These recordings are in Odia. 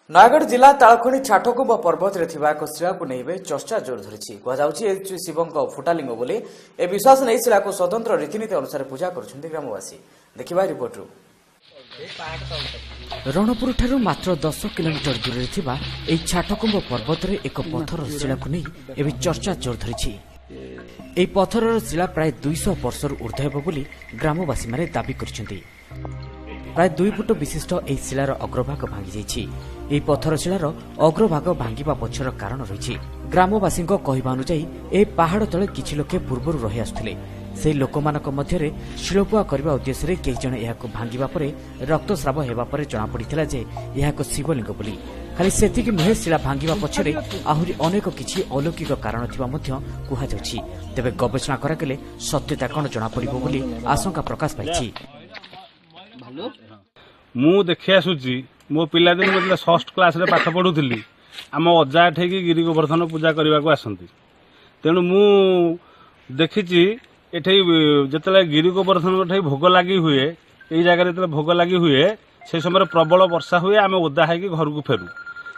ନୟାଗଡ଼ ଜିଲ୍ଲା ତାଳଖଣି ଛାଟକୁମ୍ଭ ପର୍ବତରେ ଥିବା ଏକ ଶିଳାକୁ ନେଇ ଏବେ ଚର୍ଚ୍ଚା ଜୋର ଧରିଛି। କୁହାଯାଉଛି ଏ ଶିବଙ୍କ ଫୁଟାଲିଙ୍ଗ ବୋଲି। ଏ ବିଶ୍ୱାସ ନେଇ ଶିଳାକୁ ସ୍ୱତନ୍ତ୍ର ରୀତିନୀତି ଅନୁସାରେ ପୂଜା କରୁଛନ୍ତି ଗ୍ରାମବାସୀ। ଦେଖିବା ରିପୋର୍ଟରୁ। ରଣପୁରଠାରୁ ମାତ୍ର 10 କିଲୋମିଟର ଦୂରରେ ଥିବା ଏହି ଛାଟକୁମ୍ଭ ପର୍ବତରେ ଏକ ପଥର ଶିଳାକୁ ନେଇ ଏବେ ଚର୍ଚ୍ଚା ଜୋର ଧରିଛି। ଏହି ପଥରର ଶିଳା ପ୍ରାୟ 200 ବର୍ଷରୁ ଉର୍ଦ୍ଧ୍ୱ ହେବ ବୋଲି ଗ୍ରାମବାସୀମାନେ ଦାବି କରିଛନ୍ତି। ପ୍ରାୟ 2 ଫୁଟ ବିଶିଷ୍ଟ ଏହି ଶିଳାର ଅଗ୍ରଭାଗ ଭାଙ୍ଗିଯାଇଛି। ଏହି ପଥର ଶିଳାର ଅଗ୍ରଭାଗ ଭାଙ୍ଗିବା ପଛର କାରଣ ରହିଛି। ଗ୍ରାମବାସୀଙ୍କ କହିବା ଅନୁଯାୟୀ, ଏହି ପାହାଡ଼ ତଳେ କିଛି ଲୋକେ ପୂର୍ବରୁ ରହି ଆସୁଥିଲେ। ସେହି ଲୋକମାନଙ୍କ ମଧ୍ୟରେ ଶିଳପୁଆ କରିବା ଉଦ୍ଦେଶ୍ୟରେ କେହି ଜଣେ ଏହାକୁ ଭାଙ୍ଗିବା ପରେ ରକ୍ତସ୍ରାବ ହେବା ପରେ ଜଣାପଡ଼ିଥିଲା ଯେ ଏହା ଏକ ଶିବଲିଙ୍ଗ ବୋଲି। ଖାଲି ସେତିକି ନୁହେଁ, ଶିଳା ଭାଙ୍ଗିବା ପଛରେ ଆହୁରି ଅନେକ କିଛି ଅଲୌକିକ କାରଣ ଥିବା ମଧ୍ୟ କୁହାଯାଉଛି। ତେବେ ଗବେଷଣା କରାଗଲେ ସତ୍ୟତା କ'ଣ ଜଣାପଡ଼ିବ ବୋଲି ଆଶଙ୍କା ପ୍ରକାଶ ପାଇଛି। ମୁଁ ଦେଖି ଆସୁଛି ମୋ ପିଲାଦିନ, ଯେତେବେଳେ ଷଷ୍ଠ କ୍ଲାସରେ ପାଠ ପଢୁଥିଲି, ଆମ ଅଜା ଏଠେଇକି ଗିରି ଗୋବର୍ଦ୍ଧନ ପୂଜା କରିବାକୁ ଆସନ୍ତି। ତେଣୁ ମୁଁ ଦେଖିଛି, ଏଠି ଯେତେବେଳେ ଗିରି ଗୋବର୍ଦ୍ଧନଙ୍କ ଠେଇ ଭୋଗ ଲାଗି ହୁଏ, ଏଇ ଜାଗାରେ ଯେତେବେଳେ ଭୋଗ ଲାଗି ହୁଏ, ସେ ସମୟରେ ପ୍ରବଳ ବର୍ଷା ହୁଏ। ଆମେ ଓଦା ହେଇକି ଘରକୁ ଫେରୁ।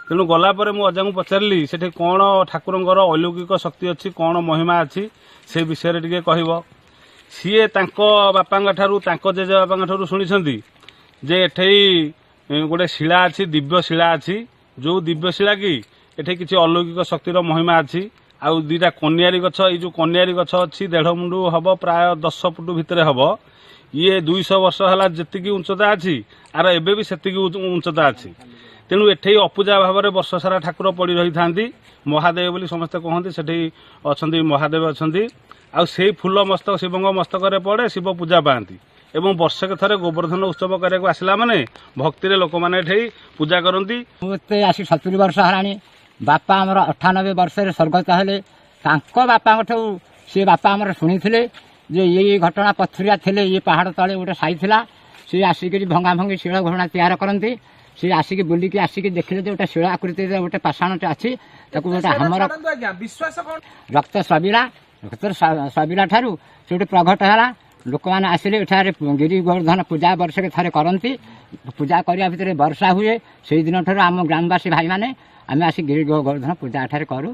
ତେଣୁ ଗଲା ପରେ ମୁଁ ଅଜାଙ୍କୁ ପଚାରିଲି, ସେଠି କ'ଣ ଠାକୁରଙ୍କର ଅଲୌକିକ ଶକ୍ତି ଅଛି, କ'ଣ ମହିମା ଅଛି, ସେ ବିଷୟରେ ଟିକେ କହିବ। ସିଏ ତାଙ୍କ ବାପାଙ୍କ ଠାରୁ, ତାଙ୍କ ଜେଜେ ବାପାଙ୍କ ଠାରୁ ଶୁଣିଛନ୍ତି ଯେ ଏଠେଇ ଗୋଟେ ଶିଳା ଅଛି, ଦିବ୍ୟ ଶିଳା ଅଛି, ଯୋଉ ଦିବ୍ୟ ଶିଳା କି ଏଠି କିଛି ଅଲୌକିକ ଶକ୍ତିର ମହିମା ଅଛି। ଆଉ 2ଟା କନିଆରୀ ଗଛ, ଏଇ ଯୋଉ କନିଆରୀ ଗଛ ଅଛି, ଦେଢ଼ ମୁଣ୍ଡୁ ହବ, ପ୍ରାୟ 10 ଫୁଟ ଭିତରେ ହବ। ଇଏ 200 ବର୍ଷ ହେଲା ଯେତିକି ଉଞ୍ଚତା ଅଛି, ଆର ଏବେ ବି ସେତିକି ଉଞ୍ଚତା ଅଛି। ତେଣୁ ଏଠେଇ ଅପୂଜା ଭାବରେ ବର୍ଷ ସାରା ଠାକୁର ପଡ଼ି ରହିଥାନ୍ତି। ମହାଦେବ ବୋଲି ସମସ୍ତେ କହନ୍ତି। ସେଠି ଅଛନ୍ତି, ମହାଦେବ ଅଛନ୍ତି। ଆଉ ସେଇ ଫୁଲ ମସ୍ତକ ଶିବଙ୍କ ମସ୍ତକରେ ପଡ଼େ, ଶିବ ପୂଜା ପାଆନ୍ତି। ଏବଂ ବର୍ଷକେ ଥରେ ଗୋବର୍ଦ୍ଧନ ଉତ୍ସବ କରିବାକୁ ଆସିଲା ମାନେ ଭକ୍ତିରେ ଲୋକମାନେ ଏଠି ପୂଜା କରନ୍ତି। ମୋତେ ଆସି 70 ବର୍ଷ ହେଲାଣି। ବାପା ଆମର 98 ବର୍ଷରେ ସ୍ୱର୍ଗତ ହେଲେ। ତାଙ୍କ ବାପାଙ୍କଠୁ ସେ ବାପା ଆମର ଶୁଣିଥିଲେ ଯେ ଏଇ ଘଟଣା। ପଥୁରିଆ ଥିଲେ, ଇଏ ପାହାଡ଼ ତଳେ ଗୋଟେ ସାହି ଥିଲା। ସେ ଆସିକିରି ଭଙ୍ଗା ଭଙ୍ଗି ଶିଳ ଘୋଣା ତିଆରି କରନ୍ତି। ସେ ଆସିକି ବୁଲିକି ଆସିକି ଦେଖିଲେ ଯେ ଗୋଟେ ଶିଳ ଆକୃତିର ଗୋଟେ ପାଷାଣଟେ ଅଛି। ତାକୁ ଗୋଟେ ହାମର ରକ୍ତ ସ୍ରବିଲା। ରକ୍ତ ସ୍ରବିଲା ଠାରୁ ସେଠି ପ୍ରଘଟ ହେଲା। ଲୋକମାନେ ଆସିଲେ। ଏଠାରେ ଗିରି ଗୋବର୍ଦ୍ଧନ ପୂଜା ବର୍ଷକେ ଥରେ କରନ୍ତି। ପୂଜା କରିବା ଭିତରେ ବର୍ଷା ହୁଏ। ସେଇ ଦିନଠାରୁ ଆମ ଗ୍ରାମବାସୀ ଭାଇମାନେ ଆମେ ଆସି ଗିରି ଗୋବର୍ଦ୍ଧନ ପୂଜା ଏଠାରେ କରୁ।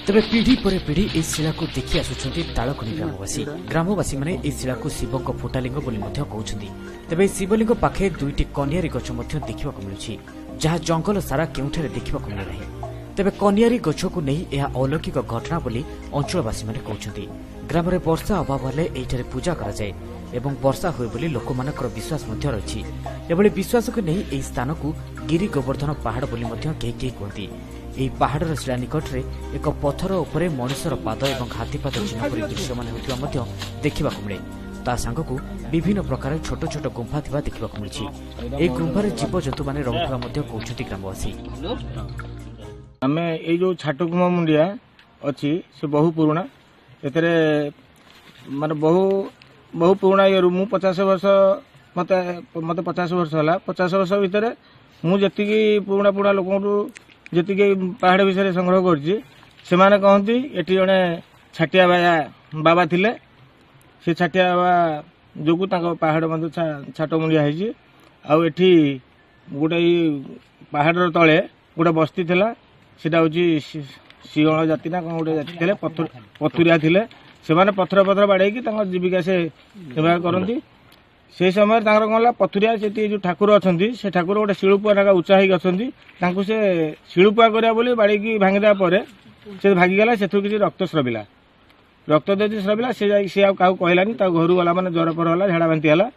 ତେବେ ପିଢ଼ି ପରେ ପିଢ଼ି ଏହି ଶିଳାକୁ ଦେଖି ଆସୁଛନ୍ତି ତାଳଖଣି ଗ୍ରାମବାସୀ। ଗ୍ରାମବାସୀମାନେ ଏହି ଶିଳାକୁ ଶିବଙ୍କ ଫୁଟାଲିଙ୍ଗ ବୋଲି ମଧ୍ୟ କହୁଛନ୍ତି। ତେବେ ଏହି ଶିବଲିଙ୍ଗ ପାଖେ 2ଟି କନିଆରୀ ଗଛ ମଧ୍ୟ ଦେଖିବାକୁ ମିଳୁଛି, ଯାହା ଜଙ୍ଗଲ ସାରା କେଉଁଠାରେ ଦେଖିବାକୁ ମିଳୁନାହିଁ। ତେବେ କନିଆରୀ ଗଛକୁ ନେଇ ଏହା ଅଲୌକିକ ଘଟଣା ବୋଲି ଅଞ୍ଚଳବାସୀମାନେ କହୁଛନ୍ତି। ଗ୍ରାମରେ ବର୍ଷା ଅଭାବ ହେଲେ ଏହିଠାରେ ପୂଜା କରାଯାଏ ଏବଂ ବର୍ଷା ହୁଏ ବୋଲି ଲୋକମାନଙ୍କର ବିଶ୍ୱାସ ମଧ୍ୟ ରହିଛି। ଏଭଳି ବିଶ୍ୱାସକୁ ନେଇ ଏହି ସ୍ଥାନକୁ ଗିରି ଗୋବର୍ଦ୍ଧନ ପାହାଡ଼ ବୋଲି ମଧ୍ୟ କେହି କେହି କୁହନ୍ତି। ଏହି ପାହାଡ଼ର ଶିଳା ନିକଟରେ ଏକ ପଥର ଉପରେ ମଣିଷର ପାଦ ଏବଂ ହାତୀପାଦ ଚିହ୍ନ ପରି ଦୃଶ୍ୟମାନ ହେଉଥିବା ମଧ୍ୟ ଦେଖିବାକୁ ମିଳେ। ତା ସାଙ୍ଗକୁ ବିଭିନ୍ନ ପ୍ରକାର ଛୋଟ ଛୋଟ ଗୁମ୍ଫା ଥିବା ଦେଖିବାକୁ ମିଳିଛି। ଏହି ଗୁମ୍ଫାରେ ଜୀବଜନ୍ତୁମାନେ ରହୁଥିବା ମଧ୍ୟ କହୁଛନ୍ତି ଗ୍ରାମବାସୀ। ଆମେ ଏଇ ଯେଉଁ ଛାଟକୁମ ମୁଣ୍ଡିଆ ଅଛି, ସେ ବହୁ ପୁରୁଣା। ଏଥିରେ ମାନେ ବହୁ ବହୁ ପୁରୁଣା ଇଏରୁ ମୁଁ 50 ବର୍ଷ, ମୋତେ 50 ବର୍ଷ ହେଲା। 50 ବର୍ଷ ଭିତରେ ମୁଁ ଯେତିକି ପୁରୁଣା ପୁରୁଣା ଲୋକଙ୍କଠୁ ଯେତିକି ପାହାଡ଼ ବିଷୟରେ ସଂଗ୍ରହ କରିଛି, ସେମାନେ କହନ୍ତି ଏଠି ଜଣେ ଛାଟିଆ ବାବା ଥିଲେ। ସେ ଛାଟିଆ ବାବା ଯୋଗୁଁ ତାଙ୍କ ପାହାଡ଼ ମଧ୍ୟ ଛାଟ ମୁଣ୍ଡିଆ ହେଇଛି। ଆଉ ଏଠି ଗୋଟେ ଏଇ ପାହାଡ଼ର ତଳେ ଗୋଟେ ବସ୍ତି ଥିଲା। ସେଟା ହେଉଛି ସିଂହଳ ଜାତି ନା କ'ଣ ଗୋଟେ ଜାତି ଥିଲେ, ପଥୁରିଆ ଥିଲେ। ସେମାନେ ପଥର ପଥର ବାଡ଼େଇକି ତାଙ୍କ ଜୀବିକା ସେ ନିର୍ବାହ କରନ୍ତି। ସେଇ ସମୟରେ ତାଙ୍କର କ'ଣ ହେଲା, ପଥୁରିଆ ସେଠି ଯେଉଁ ଠାକୁର ଅଛନ୍ତି, ସେ ଠାକୁର ଗୋଟେ ଶିଳୁପୁଆ ନାକା ଉଚ୍ଚା ହେଇକି ଅଛନ୍ତି। ତାଙ୍କୁ ସେ ଶିଳୁପୁଆ କରିବା ବୋଲି ବାଡ଼େଇକି ଭାଙ୍ଗିଦେବା ପରେ ସେ ଭାଙ୍ଗିଗଲା। ସେଥିରୁ କିଛି ରକ୍ତ ସ୍ରବିଲା। ରକ୍ତ ଯଦି ସ୍ରବିଲା, ସେ ଯାଇକି ସେ ଆଉ କାହାକୁ କହିଲାନି। ତାକୁ ଘରୁ ଗଲା ମାନେ ଜ୍ୱର ଫର ହେଲା, ଝାଡ଼ା ବାନ୍ତି ହେଲା।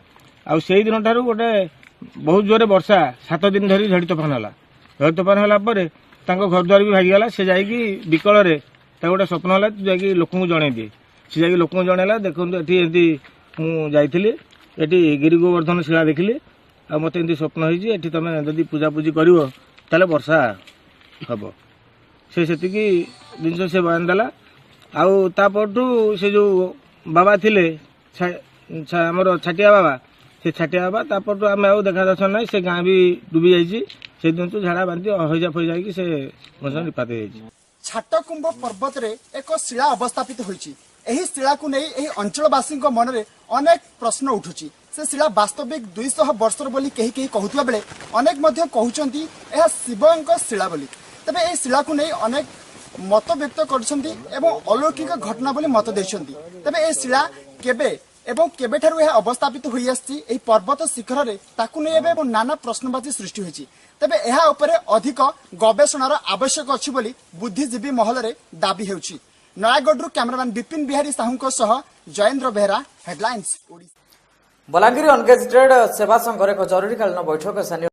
ଆଉ ସେଇ ଦିନଠାରୁ ଗୋଟେ ବହୁତ ଜୋରେ ବର୍ଷା 7 ଦିନ ଧରି ଝଡ଼ି ତୋଫାନ ହେଲା। ଝଡ଼ି ତୋଫାନ ହେଲା ପରେ ତାଙ୍କ ଘର ଦ୍ୱାର ବି ଭାଙ୍ଗିଗଲା। ସେ ଯାଇକି ବିକଳରେ ତାକୁ ଗୋଟେ ସ୍ୱପ୍ନ ହେଲା, ତୁ ଯାଇକି ଲୋକଙ୍କୁ ଜଣେଇ ଦିଏ। ସେ ଯାଇକି ଲୋକଙ୍କୁ ଜଣେଇଲା, ଦେଖନ୍ତୁ ଏଠି ଏମିତି ମୁଁ ଯାଇଥିଲି, ଏଠି ଗିରି ଗୋବର୍ଦ୍ଧନ ଶିଳା ଦେଖିଲି, ଆଉ ମୋତେ ଏମିତି ସ୍ୱପ୍ନ ହେଇଛି, ଏଠି ତମେ ଯଦି ପୂଜାପୂଜି କରିବ ତାହେଲେ ବର୍ଷା ହବ। ସେ ସେତିକି ଜିନିଷ ସେ ବୟାନ ଦେଲା। ଆଉ ତା ପରଠୁ ସେ ଯେଉଁ ବାବା ଥିଲେ ଆମର ଛାଟିଆ ବାବା, ସେ ଛାଟିଆ ବାବା ତା ପରଠୁ ଆମେ ଆଉ ଦେଖା ଦର୍ଶନ ନାହିଁ। ସେ ଗାଁ ବି ଡୁବି ଯାଇଛି। ସେଇ ଦିନଠୁ ଝାଡ଼ା ବାନ୍ତି ହଇଜା ଫଇଜା ହେଇକି ସେ ମଣିଷ ନିପାତ ହେଇଯାଇଛି। ଛାଟକୁମ୍ଭ ପର୍ବତରେ ଏକ ଶିଳା ଅବସ୍ଥାପିତ ହୋଇଛି। ଏହି ଶିଳାକୁ ନେଇ ଏହି ଅଞ୍ଚଳବାସୀଙ୍କ ମନରେ ଅନେକ ପ୍ରଶ୍ନ ଉଠୁଛି। ସେ ଶିଳା ବାସ୍ତବିକ 200 ବର୍ଷର ବୋଲି କେହି କେହି କହୁଥିବା ବେଳେ ଅନେକ ମଧ୍ୟ କହୁଛନ୍ତି ଏହା ଶିବଙ୍କ ଶିଳା ବୋଲି। ତେବେ ଏହି ଶିଳାକୁ ନେଇ ଅନେକ ମତ ବ୍ୟକ୍ତ କରିଛନ୍ତି ଏବଂ ଅଲୌକିକ ଘଟଣା ବୋଲି ମତ ଦେଇଛନ୍ତି। ତେବେ ଏହି ଶିଳା କେବେ ଏବଂ କେବେଠାରୁ ଏହା ଅବସ୍ଥାପିତ ହୋଇଆସିଛି ଏହି ପର୍ବତ ଶିଖରରେ, ତାକୁ ନେଇ ଏବେ ନାନା ପ୍ରଶ୍ନବାଚୀ ସୃଷ୍ଟି ହୋଇଛି। ତେବେ ଏହା ଉପରେ ଅଧିକ ଗବେଷଣାର ଆବଶ୍ୟକ ଅଛି ବୋଲି ବୁଦ୍ଧିଜୀବୀ ମହଲରେ ଦାବି ହେଉଛି। ନୟାଗଡ଼ରୁ କ୍ୟାମେରାମ୍ୟାନ ବିପିନ ବିହାରୀ ସାହୁଙ୍କ ସହ ଜୟେନ୍ଦ୍ର ବେହେରା, ହେଡଲାଇନ୍ସ ଓଡ଼ିଶା। ବଲାଙ୍ଗୀର ଅନଗେଜେଟେଡ୍ ସେବା ସଂଘର ଏକ ଜରୁରୀକାଳୀନ ବୈଠକ ସ୍ଥାନୀୟ